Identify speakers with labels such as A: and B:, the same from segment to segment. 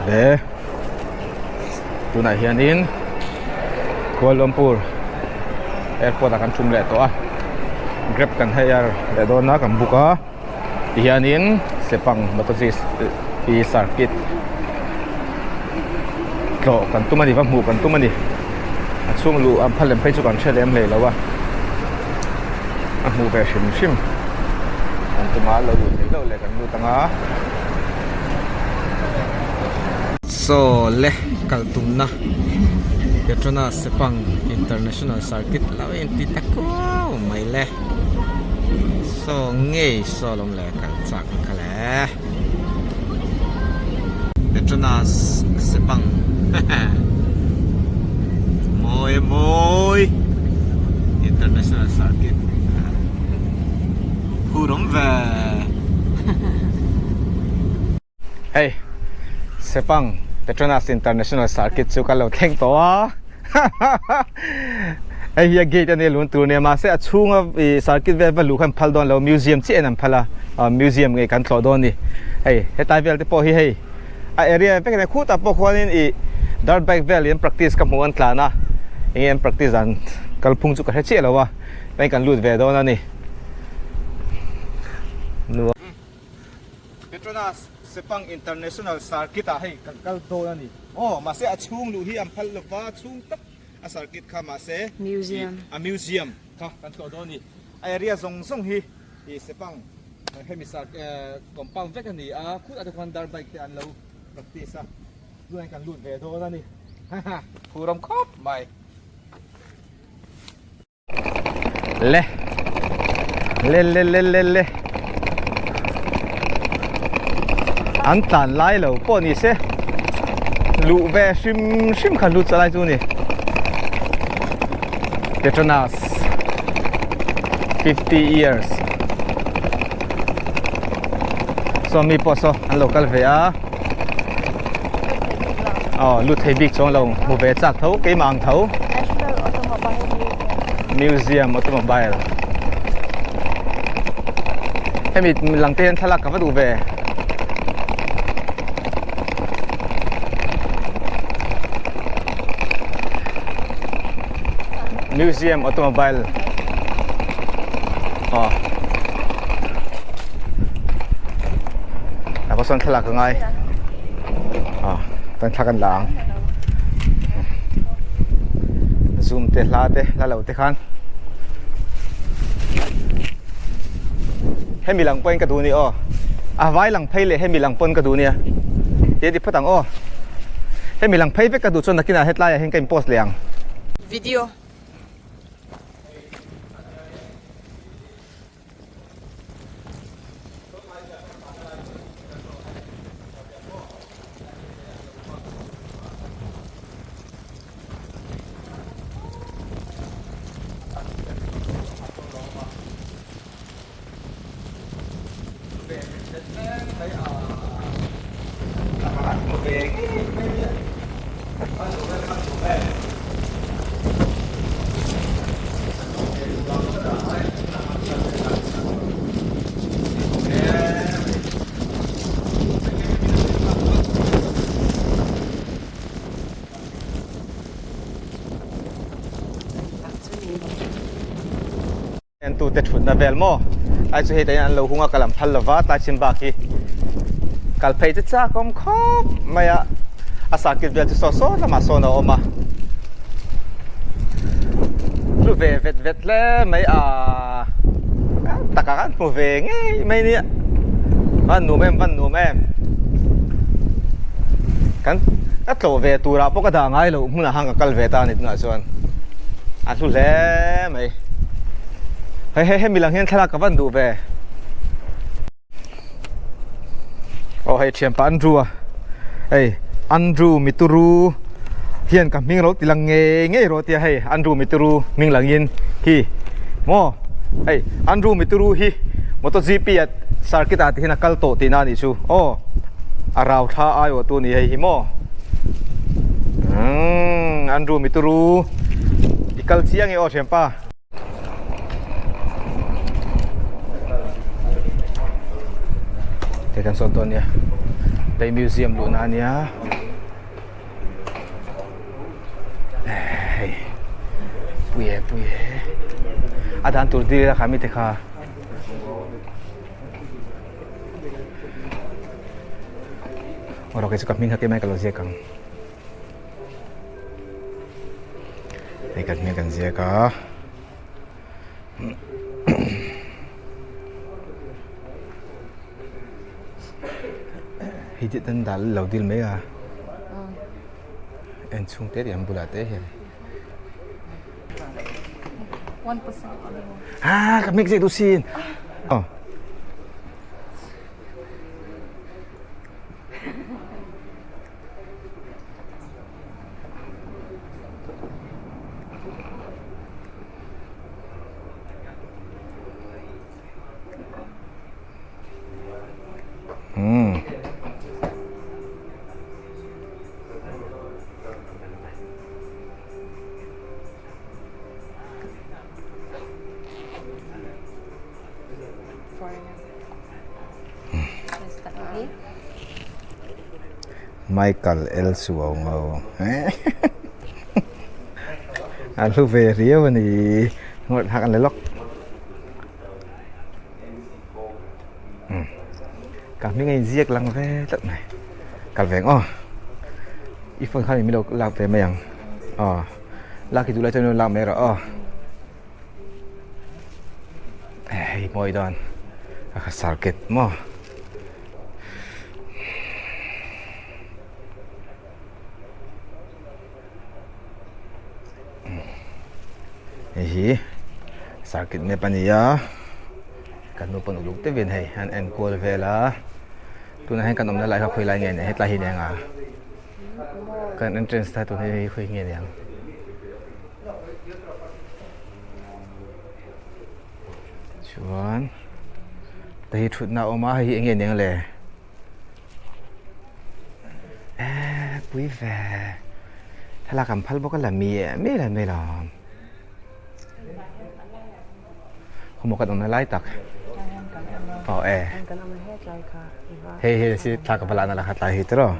A: Le tunah hianin Kuala Lumpur airport ah kan tum leh tawh a grab kan hire leh dawn a kan book a tihianin Sepang MotoGP circuit tlawh kan tum a ni va hmuh kan tum a ni a chhung luh an phal lem phei chu kan hre lem hlei lo a a hmuh ve hrim hrim kan tum a lo luh theih loh leh kan lut ang a. Saw le kal tumna Petronas Sepang International Circuit lo in ti ta kuau mai le saw ngei saw lawm le kal chak ang kha le Petronas Sepang mawi a mawi International Circuit Phur awm ve. Hei Sepang Petronas International Circuit chu ka lo thleng tawh a hei hi a gate a nia lun tur nia mahse a chhunga ih circuit vel va luh khan phal dawn lo museum chiah in an phal a museum ngei kan tlawh dawn a ni hei hetlai vel te pawh hi hei a area vek ania khutah pawh khuanin ih dirt bike vel in practice ka hmuh an tlan a enge an practice dan kalphung chu ka hre chiah lo a hei kan lut ve dawn a ni. Petronas Sepang International Circuit ah hei kan kal dawn a ni. Aw mahse a chhung luh hi an phal lova a chhung tak a circuit kha mahse
B: Museum.
A: A museum kha kan tlawh dawn a ni. A area zawng zawng hi ih Sepang hemi compound vek a ni a khutah te khuan dirt bike te an lo practice a tunah hian kan lut ve dawn a ni. Phurawm khawp mai. Le le le le le le an tlan lai lo pawh ni se luh ve hrim hrim kha lut lai chu ni Petronas 50 years saw mi pawh saw an lo kal ve a aw lut thei bik chuang lo hmu ve chak tho keimah ang tho museum automobile hemi lang te hian thlalak ka va duh ve museum automobile aw a sawn thlalak ka ngai ah tan thla kan la ang zoom te hla te hla lo te khan hemi lang pawhin ka duh ni aw a vai lang phei leh hemi lang pawn ka duh nia ti ti phawt ang aw hemi lang phei vek ka duh chuan nakinah hetlai ah hian ka in post leh ang
B: video
A: Entute thutna vel maw ai chu hei tah hian an lo hung a ka lam phal lova tlai chin bak hi kal phei chu chak awm khawp mai a a circuit vel chu saw saw lamah sawn a awm a hlu ve vet vet hle mai a takah khan hmu ve ngei mai nia van nuam em van nuam em kan ka tlawh ve turah pawh ka dah ngai loh hmunah khan ka kal ve ta a ni tunah chuan a hlu hle mai hei hei hemi lang hian thlalak ka van duh ve. Aw hei thianpa Andrew a hei Andrew Mituru hian ka hming ro ti lang ngei ngei rawh tia hei Andrew Mituru hming langin hi maw hei Andrew Mituru hi MotoGP ah circuit ah te hian a kal tawh tihna a nih chu aw a rau thla aiawh tu a ni hei hi maw umm Andrew Mituru i kal chiang e aw thianpa. Te kan sawn dawn nia. Hei museum luhna a nia hei pui e pui e a dan tur dil ila kha mite kha. Aw rawh kei chu ka hming kha keimah in ka lo ziak ang. Hei kan hming kan ziak a. Hei tih tan dal lo dil mai a en chhung te te an bulah te hian ha ka mix tu sin oh Umm. Michael L Suaungo a hlu ve riau a ni ngawih thlak a ni lawk ka hming a inziak lang ve tlat mai kal ve ang aw i phone khan min lo lak ve mai ang aw lak hi duh lai chuan min lo lak mai rawh aw hei mawi dawn a circuit maw. Hei hi circuit map a ni a kan nu pawn uluk deuhin hei an en kual vel a tunah hian kan awmna lai kha khawi lai nge ni hetlai hi nia kan entrance te tun hi khawi nge niang. Chuan hei hi thutna a awm a hei hi eng nge niang le. Eee pui ve thlalak an phal bawk a la mi eh mi la mi lo khawmaw kan awmna lai tak aw e hei hei si thla ka va lahna la kha tlai hi tiraw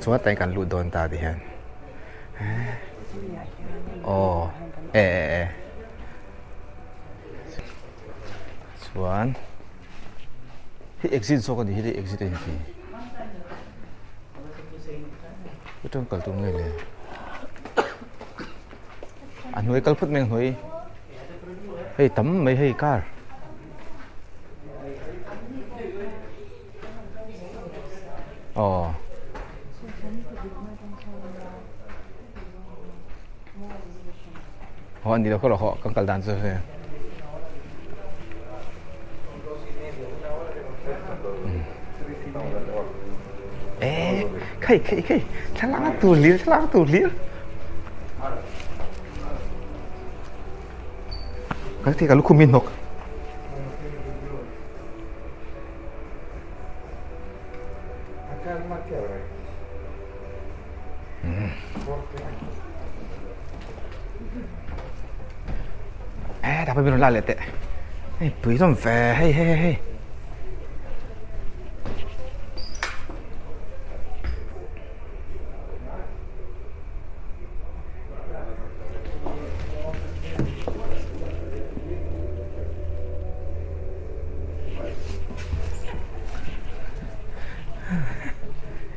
A: chuan tlai kan luh dawn ta ti hian aw e e e chuan. Hei exit zawk a ni hi hei exit a inti atang kal tur nge le a hnuai kal phawt mai ang hnuai hei tam mai hei car aw. Haw an ni lo khaw lo haw kan kal dan chu hei eh khei khei khei thlalak a tur hlir thlalak a tur hlir ka ti ka lukhum hi hnawk. Eh, dapat minum lak teh. Hei, pui hlawm ve. Hei, hei, hei, hei.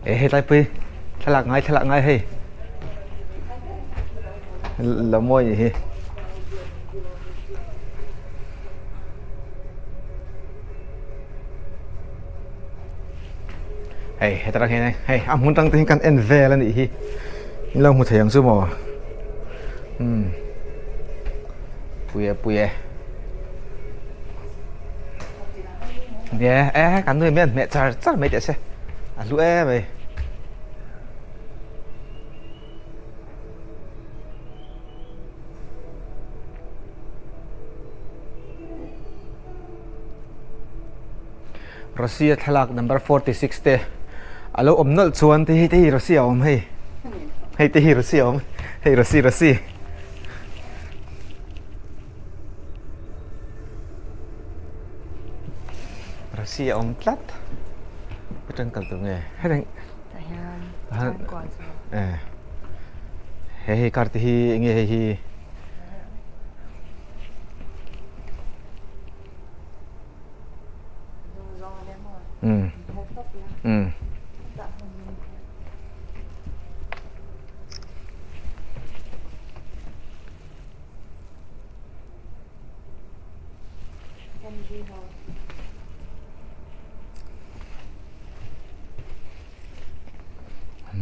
A: E hei tlai pui thlalak ngai thlalak ngai hei lo mawi nih hi hei heta tang hian hei a hmun tang te hian kan en vel a nih hi in lo hmu thei ang chu maw umm pui e pui e. Nia e kan nui mian hmeh char char mai teh se a hlu em mai. Russia thlalak number 46 te a lo awm nawlh chuan te hei te hi Russia a awm hei hei te hi Russia a awm hei Russia Russia. Rasi a awm tlat. Tang kal tur nge hetiang
B: Tah hian chuan kual chu.
A: Eh he hei car te hi enge hei hi um um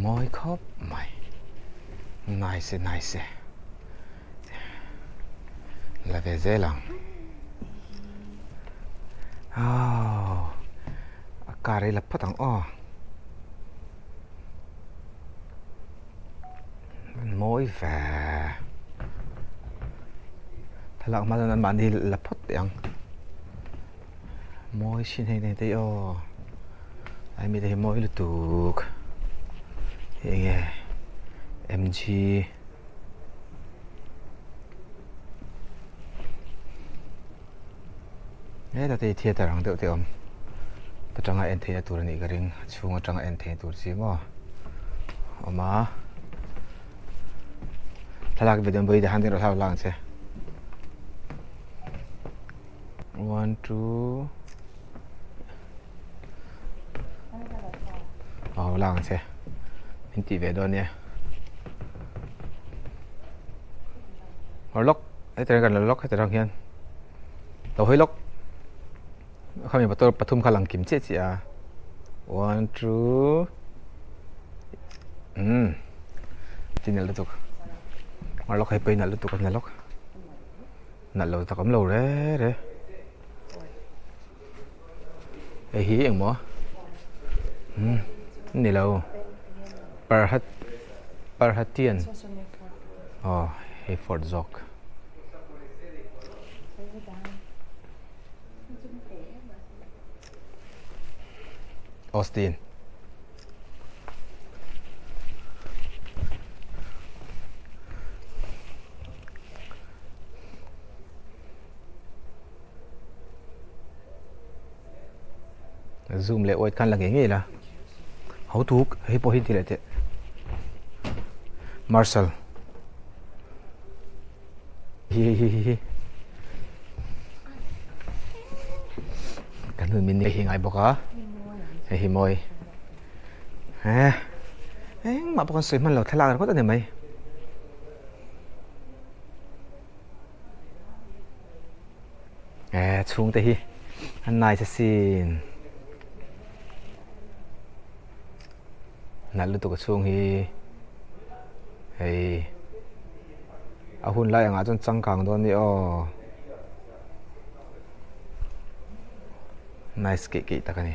A: Mawi khawp mai nice e nice e la ve zel ang aww a car hi la phawt ang aw Mawi ve. Thlalak hma chuan anmahni la phawt teh ang. Mawi chin hei nei te hi aw. Ai mite hi mawi lutuk. Hei enge MG Heta te hi theatre ang deuh te a awm. Ta tanga en theihna tur a nih ka ring. A chhung atanga en theihna tur chi maw a awm a. Thlalak video an han ding rawh thlalak ang che. One two Aw la ang che. Min tih ve dawn nia. Hawr lawk hetiang kan la lawk heti rang hian lo hawi lawk khami motor pathum kha lang kim chiah chiah a one two umm ti nalh lutuk hawr lawk hei pawh hi nalh lutuk a nalh lawk nalh lo tak awm lo re re hei hi engmaw umm ni lo parhat parhatian aw hei fort zawk. Austin. Zoom leh wide khan la ngei ngei la ho tuk hei pawh hi ti leh teh Marshal hi hi hi hi kan hun min hei hi ngai bawk a hei hi mawi he engmah pawh kan sawi hman lo thlalak ringawt a ni mai. Eh chhungte hi an nice asin nalh lutuk a chhung hi hei a hun lai angah chuan changkang dawn a ni aw nice keih keih tak a ni.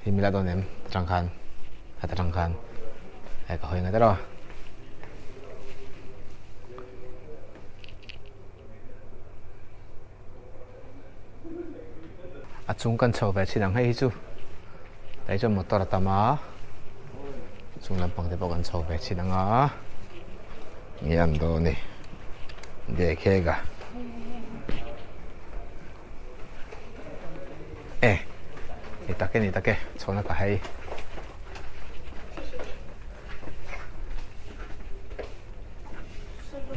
A: Hi mila dawn em atang khan heta tang khan hei ka hawi ngat erawh a chung kan chho ve chin ang hei hi chu tah hi chuan motor a tam a chung lampang te pawh kan chho ve chin ang a nge an dawn ni dekhega. E ni tak e ni tak e chhawna ka hei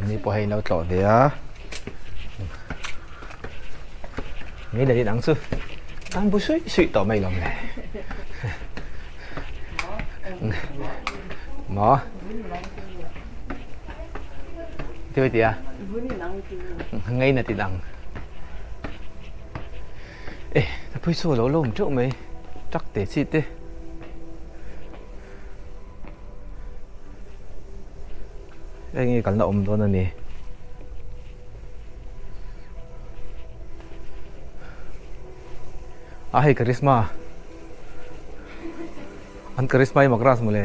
A: ni pawh hei lo tlawh ve a ni leh in ang chu tan bu suih suih tawh mai lawm le maw Ti ti a Ngaina ti dang E ta pui chu lo lawm teuh mai truck te chi te Hei nge kalna awm dawn a ni A hei Karisma An Karisma hi mak ras mawle.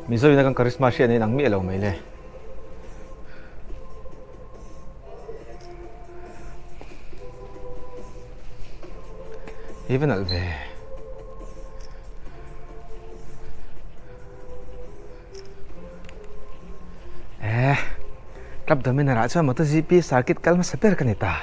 A: Mizo in a kan Karisma hriat nen ang miah lo mai le. I va nalh ve. Eh. Club Dominar ah chuan MotoGP circuit kal hmasa ber ka ni ta.